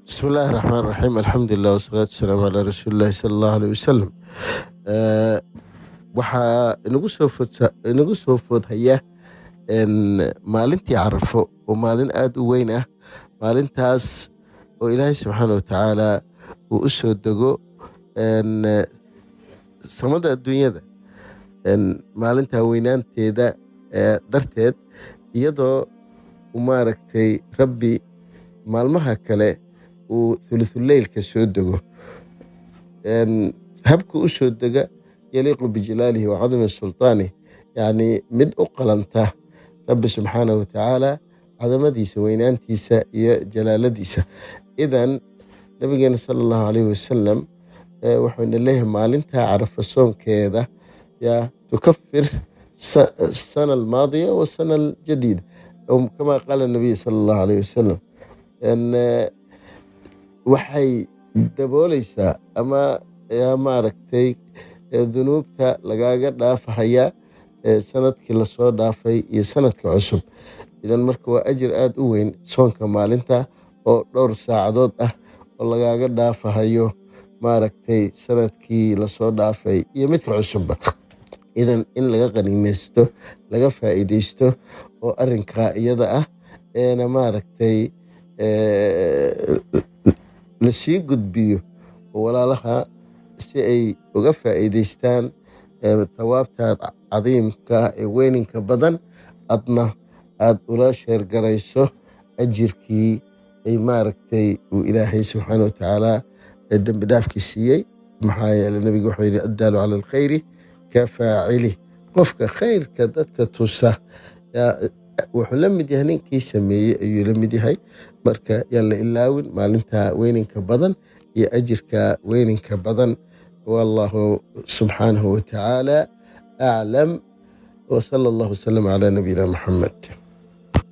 Bismi illaahi raxmaan raxiim. Alxamdulilah wasalaatu wasalaamu calaa rasuulillahi sala allahu aleyh wasalam. Waxaa inagu soo foodhaya maalintii Carafo, oo maalin aada u weyn ah, maalintaas oo Ilaahay subxaana watacaala uu u soo dego samada adduunyada. Maalintaa weynaanteeda darteed, iyadoo maaragtay Rabbi maalmaha kale uu thuluthuleylka soo dego, habka u soo dega yaliiqu bijalaalihi wa cadami sultaani, yacni mid u qalanta Rabbi subxaanahu watacaala cadamadiisa, weynaantiisa iyo jalaaladiisa. Idan Nabigeena sala allahu calayhi wasalam wuxuuna leeyahay maalinta Carafa soonkeeda yaa tukafir sana almaadiya wa sana aljadiida, kama qaala nabiy sala allahu calayhi wasalam. Waxay dabooleysaa ama yaa maaragtay dunuubta lagaaga dhaafahaya sanadkii lasoo dhaafay iyo sanadka cusub. Idan marka waa ajir aada u weyn soonka maalinta oo dhowr saacadood ah oo lagaaga dhaafahayo maaragtay sanadkii lasoo dhaafay iyo midka cusubba. Idan in laga qaniimeysto, laga faa'iideysto oo arinkaa iyada ah eena maaragtay lasii gudbiyo oo walaalaha si ay uga faa'iideystaan thawaabta cadiimka ee weyninka badan, adna aada ula sheergarayso ajirkii ay maaragtay uu Ilaahay subxaana watacaala dembi dhaafkii siiyey. Maxaa yeele Nabigu wuxuu yidhi: "Addaalu cala alkhayri ka faacili." Qofka khayrka dadka tusa wuxuu la mid yahay ninkii sameeyey ayuu la mid yahay. Marka yaan la ilaawin maalinta weyninka badan iyo ajirka weyninka badan. Wallahu subxaanahu watacaala aclam, wsala allahu wasalam calaa nabiyina Muxamed.